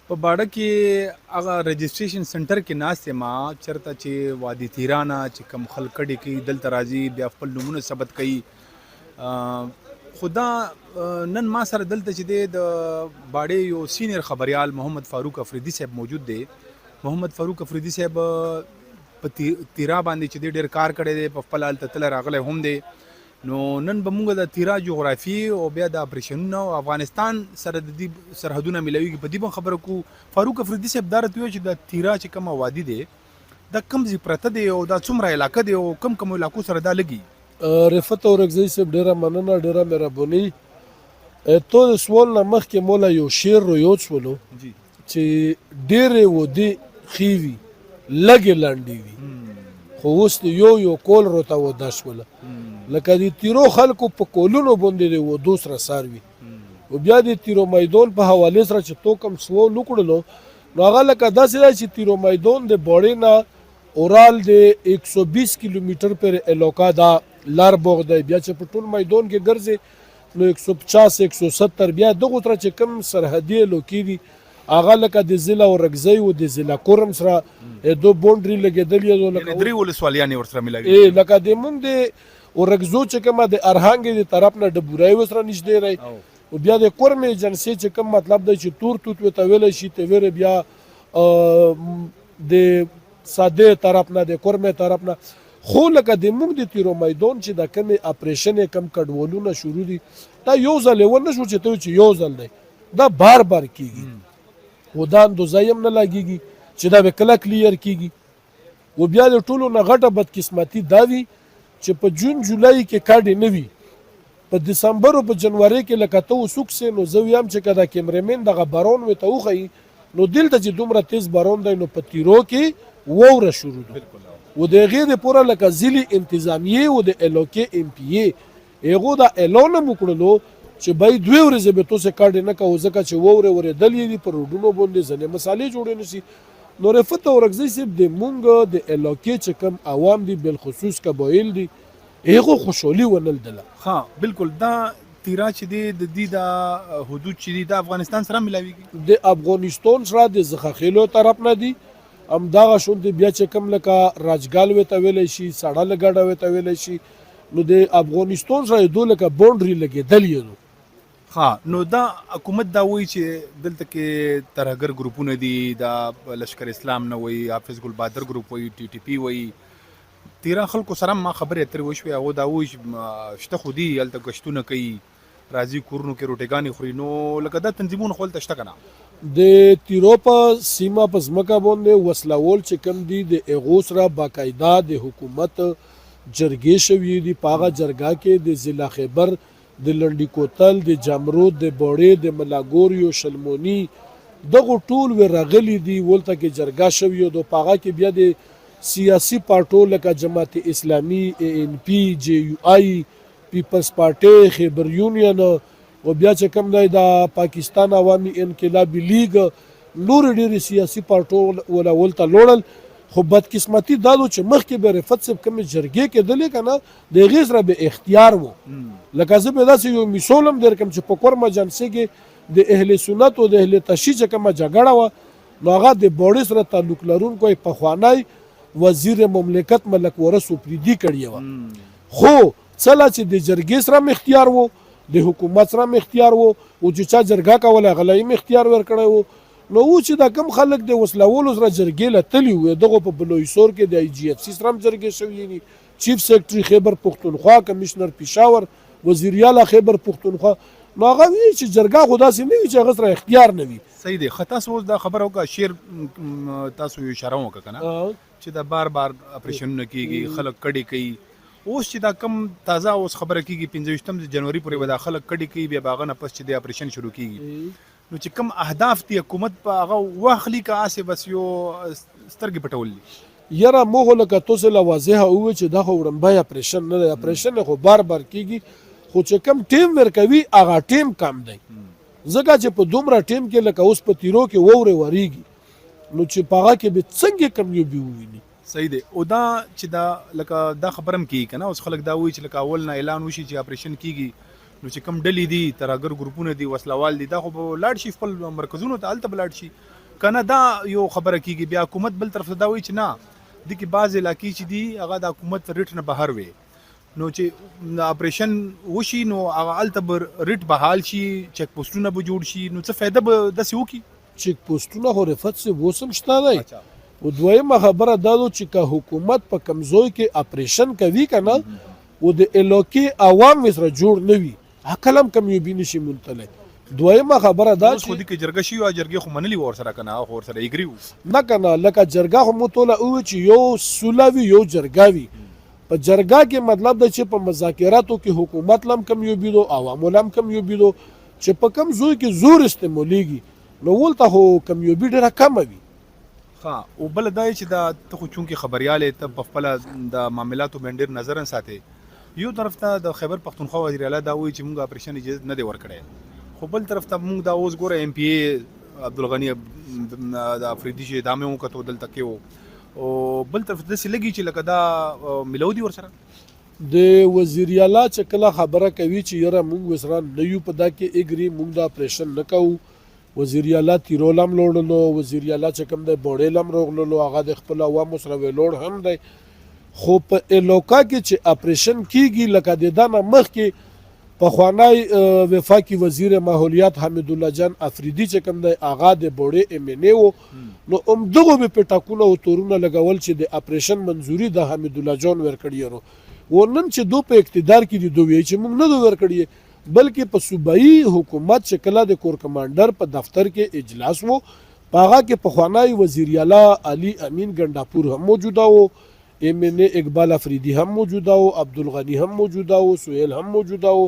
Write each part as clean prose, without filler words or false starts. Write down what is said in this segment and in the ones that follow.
په باړه کې هغه رجسټریشن سنټر کې ناست یم، چرته چې وادي تیرا نه چې کوم خلک کډې کوي دلته راځي، بیا خپل نومونه ثبت کوي. خو دا نن ما سره دلته چې دی د باړې یو سینیر خبریال محمد فاروق افریدي صاحب موجود دی. محمد فاروق افریدي صاحب په تیرا باندې چې دی ډېر کار کړی دی، په خپله هلته تللی راغلی هم دی. نو نن به موږ د تیرا جغرافیې او بیا د اپریشنونه او افغانستان سره د دې سرحدونه ملاویږي په دې به خبره کو. فاروق افریدي صاحب، دا راته ووایه چې د تیرا چې کومه وادي دی دا کوم ځای پرته دی او دا څومره علاقه دی او کوم کوم علاقو سره دا لګي؟ رفعت اورکزی صاحب، ډیره مننه، ډیره مهرباني. ته د سوال نه مخکې مولا یو شعر رویوڅولو چې ډېرې ودې ښې وي، لږې لنډې وي، خو اوس د یو یو کول روته وده شوله. لکه د تیرو خلکو په کولونو باندې د ودو سره سار وي. او بیا د تیرو میدان په حوالې سره چې تو کوم سوال وکړلو، نو هغه لکه داسې ده چې تیرو میدان د باړې نه اورال د 120 کیلومتر پر علاقه دا لار بوغ دی. بیا چې په ټول میدان کې ګرځي نو 150، 170. بیا دغو تر چې کوم سرحدي علاقې دي، هغه لکه د ضلع اورکزۍ او د ضلع کورم سره دو بونډري لګېدلې ده. لکه درې ولسوالیانې ورسره ملاوي. لکه د مونږ د اورکزو چې کومه د ارهنګې د طرف نه ډبورای ورسره نږدې دی، او بیا د کورمې ایجنسي چې کوم مطلب دی چې تور توت ورته ویلی شي، ته ویرې بیا د ساده طرف نه، د کورمې طرف نه. خو لکه د موږ د تیرو میدان چې د کومې اپریشن کم کډوالونه شروع دي، دا یو ځل ونه شو چې ته چې یو ځل دی، دا بار بار کیږي. و دا اندوزه هم نه لګیږي چې دا به کله کلیر کیږي. و بیا د ټولو نه غټه بدقسمتي دا وي چې په جون جولای کې کډې نه وي، په دسمبر او په جنوري کې لکه ته اوس وکسې. نو زه ویم چې که دا کیمرمین دغه باران ورته وښیي، نو دلته چې دومره تیز باران دی، نو په تیرو کې واوره شروع ده. و د هغې دپاره لکه ضلعي انتظامیې او د علاقې ایم پي ای هغو دا اعلان هم وکړلو چې بای دوې ورځې به تاسې کډې نه کوو، ځکه چې واورې ورېدلې دي، په روډونو باندې ځینې مسالې جوړې نه شي. نو رفعت اورکزی صاحب، د مونږ د علاقې چې کوم عوام دي، بالخصوص قبایل دي، هغو خوشحالي ونه لیدله. ښه، بالکل. دا تیرا چې دی د دې دا حدود چې دي دا افغانستان سره ملاویږي؟ د افغانستان سره د زخخیلو طرف نه دي، همدغه شونتې بیا چې کوم لکه راجګال ورته ویلی شي، سړه لګډه ورته ویلی شي، نو د افغانستان سره یې دو لکه باونډري لګېدلې ده. ښه، نو دا حکومت دا وایي چې دلته کې ترهګر ګروپونه دي، دا لشکر اسلام نه وایي، حافظ ګل بادر ګروپ وایي، ټي ټي پي وایي. تیرا خلکو سره ما خبرې اترې وشوې، هغو دا وایي چې شته خو دي، هلته ګشتونه کوي، راځي کورونو کې روټيګانې خوري. نو لکه دا تنظیمونه خو هلته شته که نه؟ د تیرو په سیمه په ځمکه باندې وسلهوال چې کوم دي، د هغو سره باقاعده د حکومت جرګې شوې دي. په هغه جرګه کې د ضلع خیبر د لنډي کوتل، د جمرود، د باړې، د ملاګوریو، شلموني دغو ټول وې راغلي دي، ولته کې جرګه شوې ده. په هغه کې بیا د سیاسي پارټو لکه جماعت اسلامي، ای این پي، جې یو آی، پیپلز پارټي، خیبر یونین او بیا چې کوم دی د پاکستان عوامي انقلابي لیګ، نورې ډېرې سیاسي پارټو ولا ولته لوړل. خو بدقسمتي دا ده چې مخکې به رفعت صاحب کومې جرګې کېدلې که نه، د هغې سره به اختیار وو. لکه زه به داسې یو مثال هم درکړم چې په کورمه جنسي کې د اهل سنت او د اهل تشیع چې کومه جګړه وه، نو هغه د باړې سره تعلق لرونکی پخوانی وزیر مملکت ملک ورس اپریدي کړې وه. خو څله چې د جرګې سره هم اختیار وو، د حکومت سره هم اختیار وو، او چې چا جرګه کوله هغه له هم اختیار ورکړی وو، نو و چې دا کوم خلک د وسلهوالو سره جرګې له تللي وو، دغو په بلویسور کې د آی جي اف سي سره هم جرګې شوې دي، چیف سیکرټري خیبر پښتونخوا، کمشنر پېښور، وزیراعلی خیبر پښتونخوا، نو هغه وي چې جرګه خو داسې نه وي چې هغه سره اختیار نه وي. صحیح دی. ښه، تاسو اوس دا خبره وکړه، شعر تاسو یو اشاره وکړه که نه چې دا بار بار اپریشنونه کیږي، خلک کډې کوي. اوس چې دا کم تازه اوس خبره کیږي، 25 جنوري پورې به دا خلک کډې کوي، بیا به هغه نه پس چې د اپریشن شروع کیږي، نو چې کوم اهداف دي حکومت په هغه واخلي که هسې بس یو سترګې پټول دي؟ یاره، موږ لکه تاسو له واضحه وویل چې دا خو وړمبی اپریشن نه دی، اپریشن خو بار بار کیږي، خو چې کوم ټیم ورکوي هغه ټیم کم دی، ځکه چې په دومره ټیم کې لکه اوس په تیرو کې واورې وریږي، نو چې په هغه کې به څنګه کمیابي وویني؟ صحیح دی. او دا چې دا لکه دا خبره هم کیږي کنه، اوس خلک دا وایي چې لکه اول نه اعلان وشي چې اپریشن کیږي، نو چې کوم ډلې دي، ترهګر ګروپونه دي، وسلوال دي، دا خو به لاړ شي خپل مرکزونو ته، هلته به لاړ شي که نه؟ دا یو خبره کیږي. بیا حکومت بل طرف ته دا وایي چې نه، دې کې بعضې علاقې چې دي هغه د حکومت رټ نه بهر وي، نو چې اپریشن وشي نو هغه هلته به رټ بحال شي، چیک پوسټونه به جوړ شي، نو څه فایده به داسې وکړي؟ چیک پوسټونه خو رفعت صاحب اوس هم شته دی. او دویمه خبره دا ده چې که حکومت په کمزوی کې اپریشن کوي که نه او د علاقې عوام ورسره جوړ نه وي، عقل هم کمیابي نشي موندلی. دویمه خبره دا اوس خو چې دې کې جرګه شي او جرګې خو منلي وه ورسره که نه؟ هغه خو ورسره اګري وو. نه که نه، لکه جرګه خو مو ټوله وویل چې یو سوله وي، یو جرګه وي. په جرګه کې مطلب دی چې په مذاکراتو کې حکومت لم کمیابي دو، عوامو لم کمیابي دو. چې په کم ځای کې زور استعمالیږي نو ولته خو کمیابي ډېره کمه وي. ښه، او بله دا چې دا ته خو چونکې خبریال یې، ته په خپله د معاملاتو باندې ډېر نظر هم ساتې. یو طرف ته د خیبر پښتونخوا وزیر اعلی دا وایي چې موږ اپریشن اجازه نه دی ورکړی، خو بل طرف ته موږ دا اوس ګوره ایم پي ای عبدالغني د افریدي چې دا مې وکتو دلته کې وو، او بل طرف ته داسې لګي چې لکه دا ملو دي ورسره. د وزیر اعلی چې کله خبره کوي چې یاره موږ ورسره نه یو په دا کې اګري، موږ دا اپریشن نه کوو، وزیر اعلی تیرو لم لوړلو، وزیر اعلی چې کوم دی بوړې لم روغللو، هغه د خپل عوامو سره ویلوړ هم دی، خو په علاقه کې چې اپریشن کیږي، لکه د دا نه مخکې پخوانی وفاقي وزیر ماحولیات حمیدالله جان افریدي چې کوم دی هغه د بوړې ایم این ای وو، نو همدغو به په ټاکونه او تورونه لګول چې د اپریشن منظوري د حمیدالله جان ورکړي و. نن چې دو په اقتدار کې دي، دوی وایي چې موږ نه دو ورکړي، بلکې په صوبایي حکومت چې کله د کور کمانډر په دفتر کې اجلاس وو، په هغه کې پخوانی وزیر اعلی علي امین ګنډاپور هم موجوده وو، ایم این ای اقبال افریدي هم موجوده وو، عبدالغني هم موجوده وو، سهیل هم موجوده وو.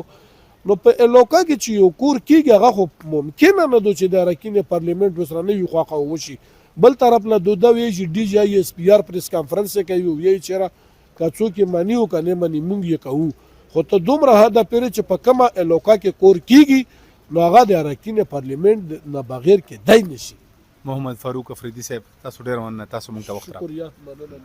نو په علاقه کې چې یو کور کیږي هغه خو ممکنه نه ده چې د اراکین پارلیمنت ورسره نه وي خوښه وشي. بل طرف له دوی وایي چې ډي جي آی ایس پي آر پریس کانفرنس یې کوي، وایي چې را که څوک یې مني او که نه مني مونږ یې کوو، خو ته دومره حده پورې چې په کومه علاقه کې کور کیږي نو هغه د اراکین پارلیمنت نه بغیر کېدای نشي. محمد فاروق افریدي صاحب، تاسو ډېر مننه، تاسو موږ ته وخت راکړ. شکریه، مننه.